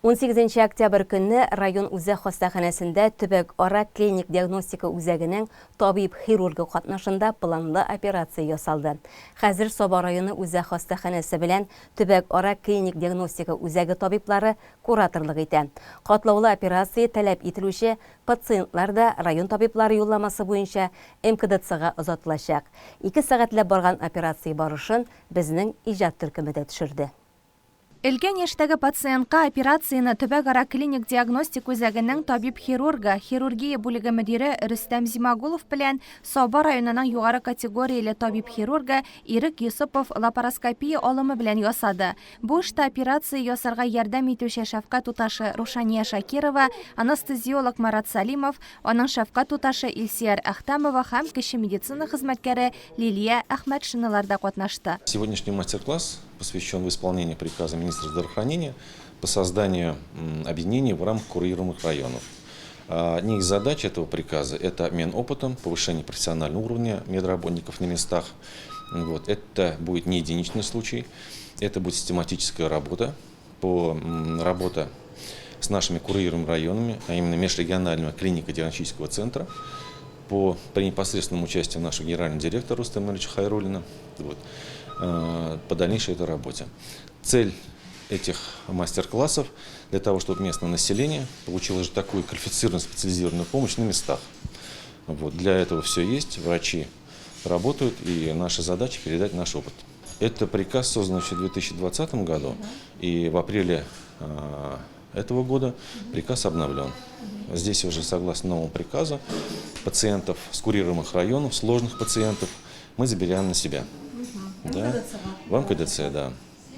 Унсигезенче октябрь көнне район үзәк хастаханәсендә төбәк-ара клиник диагностика үзәгенең табиб-хирургы катнашында планлы операция ясалды. Хәзер Саба районы үзәк хастаханәсе белән төбәк-ара клиник диагностика үзәге табиблары кураторлык итә. Катлаулы операция таләп ителүче пациентлар да район табиблары юлламасы буенча МКДЦга озатылачак. Ике сәгатьләп барган операция барышын безнең иҗат төркеме дә төшерде. Өлкән яшьтәге пациентка операцияне төбәкара клиник диагностик үзәгенең табиб-хирургы, хирургия бүлеге мөдире Рөстәм Зимагулов белән Саба районының югары категорияле табиб-хирургы Ирек Йосыпов лапароскопия алымы белән ясады. Бу эштә операция ясарга ярдәм итүче шәфкать туташы Рушания Шакирова, анестезиолог Марат Сәлимов, аның шәфкать туташы Илсөяр Әхтәмова һәм кече медицина хезмәткәре Лилия Әхмәтшиналар да катнашты. Сегодняшний мастер-класс посвящен в исполнении приказа министра здравоохранения по созданию объединений в рамках курируемых районов. Одни из задач этого приказа – это обмен опытом, повышение профессионального уровня медработников на местах. Вот. Это будет не единичный случай, это будет систематическая работа, по, работа с нашими курируемыми районами, а именно межрегионального клинико-диагностического центра, по, при непосредственном участии нашего генерального директора Рустама Ильича Хайруллина, вот, по дальнейшей этой работе. Цель этих мастер-классов для того, чтобы местное население получило же такую квалифицированную специализированную помощь на местах. Вот, для этого все есть, врачи работают, и наша задача передать наш опыт. Это приказ создан еще в 2020 году, и в апреле этого года приказ обновлен. Здесь уже согласно новому приказу пациентов с курируемых районов, сложных пациентов мы забираем на себя. Да. В МКДЦ, да.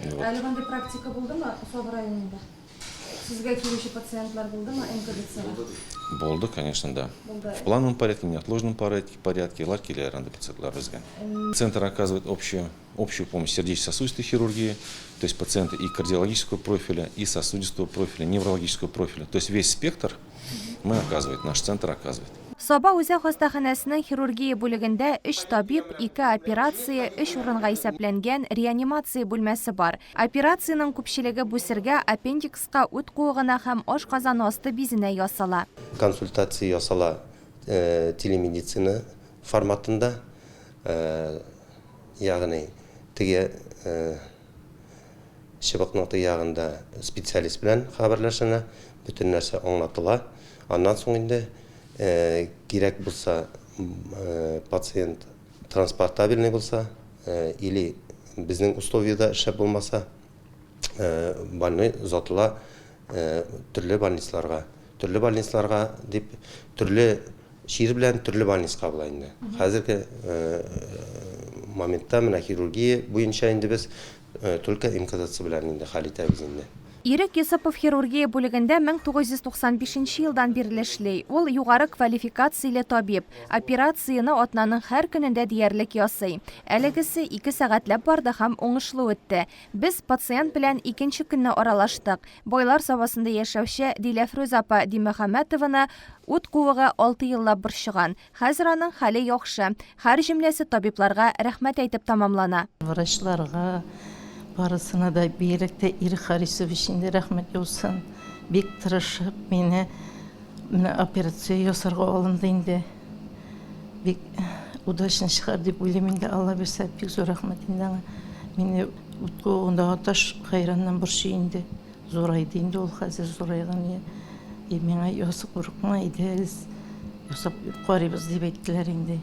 Вот. Әле мондый практика булдымы Саба районында? Сезгә килүче пациентлар булдымы МКДЦга? Булды, конечно, да. Булды. В плановом порядке, в неотложном порядке, порядке лар килә андый пациентлар безгә. Центр оказывает общую помощь сердечно-сосудистой хирургии, то есть пациенты и кардиологического профиля, и сосудистого профиля, неврологического профиля. То есть весь спектр мы оказывает, наш центр оказывает. Саба үзәк хастаханәсенең хирургия бүлегендә өч табиб, ике операция, өч урынга исәпләнгән реанимация бүлмәсе бар. Операциянең күпчелеге бүсергә, аппендикска, үт куыгына һәм ашказаны асты бизенә ясала. Консультация ясала телемедицина форматында, ягъни теге чыбыкның теге ягында специалист белән хәбәрләшенә, бөтен нәрсә аңлатыла. Аннан соң инде кирәк булса, пациент транспортабельный булса или безнең условиядә эшләп булмаса, больной озатыла төрле больницаларга. Төрле больницаларга дип, төрле чир белән төрле больницага була инде. Хәзерге моментта менә хирургия буенча инде без только МКДЦ белән инде хәл итәбез инде. Ирек Йосыпов хирургия бүлегендә 1995 нче елдан бирле эшли. Ул югары квалификацияле табиб. Операцияне атнаның һәр көнендә диярлек ясый. Әлегесе ике сәгатьләп барды һәм уңышлы үтте. Без пациент белән икенче көнне аралаштык. Байлар Сабасында яшәүче Диләфрүз апа Димөхәммәтованы үт куыгы алты еллап борчыган. Хәзер аның хәле яхшы. Һәр җөмләсе табибларга рәхмәт әйтеп тәмамлана. Врачларга, барысына да, бигрәк тә Ирек Харисович инде рәхмәт яусын. Бик тырышып мине менә операция ясарга алынды инде. Бик удачно чыгар дип уйлыйм инде, Алла бирсә, бик зур рәхмәт инде аңа. Мине ут куыгындагы таш хәйраннан борчый инде. Зурайды инде ул хәзер, зурайган. И миңа ясы курыкма, әйдә, ясап карыйбыз дип әйттеләр инде.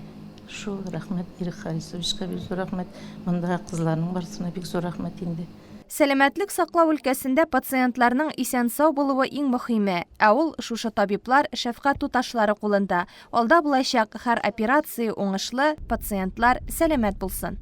Шул, рәхмәт Ирек Харисовичка бик зур рәхмәт. Мондагы кызларның барысына бик зур рәхмәт инде. Сәламәтлек саклау өлкәсендә пациентларның исән-сау булуы иң мөхиме. Ә ул шушы табиблар, шәфкать туташлары кулында. Алда булачак һәр операция уңышлы, пациентлар сәламәт булсын.